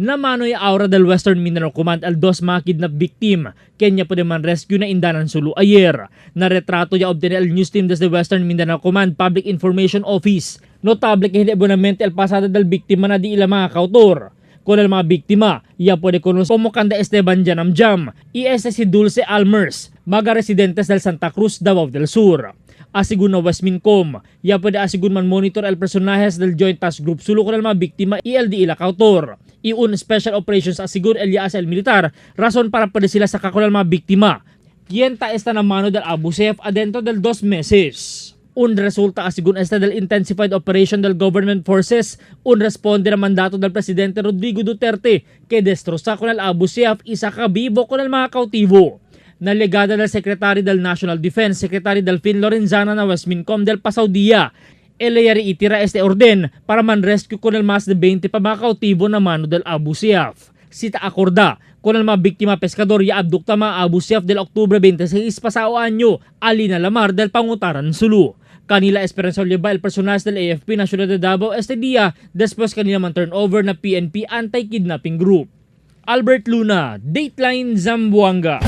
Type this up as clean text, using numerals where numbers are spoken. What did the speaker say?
Na manoy aura del Western Mindanao Command al dos mga kidnap victim. Kenya pwede man rescue na Indanan Sulu ayer. Na retrato ya obtene el news team desde Western Mindanao Command Public Information Office. Notable que hindi abonamente el pasado del biktima na di ila mga kautor. Con el mga biktima, ya pwede conocer como kanda Esteban Janamjam y este si Dulce Almers, mga residentes del Santa Cruz, Davao del Sur. Asigun na Westmincom, ya pwede asigun man monitor el personajes del Joint Task Group Sulu con el mga biktima y el di ila kautor. Y un Special Operations asigun el yaas el militar, razón para pwede sila sa kakon el mga biktima. Quien ta esta na mano del Abu Sayyaf adentro del 2 meses. Un resulta asigun esta del intensified operation del government forces, un responde na mandato del presidente Rodrigo Duterte que destroza con el Abu Sayyaf y saca vivo con el mga cautivo. Nalegada del Secretary del National Defense, Secretary Delfin Lorenzana na Westmincom del pasado día. Eleyari itira este orden para man rescue con el más de 20 pa mga cautivo na mano del Abu Sayyaf. Sita acorda con el mga biktima pescador ya abdukta mga Abu Sayyaf del Oktubre 26 pasado año, ali na lamar del Pangutaran Sulu. Kanila Esperanza Oliva el personaje del AFP na Ciudad de Davao este día después kanila man turnover na PNP Anti-Kidnapping Group. Albert Luna, Dateline Zamboanga.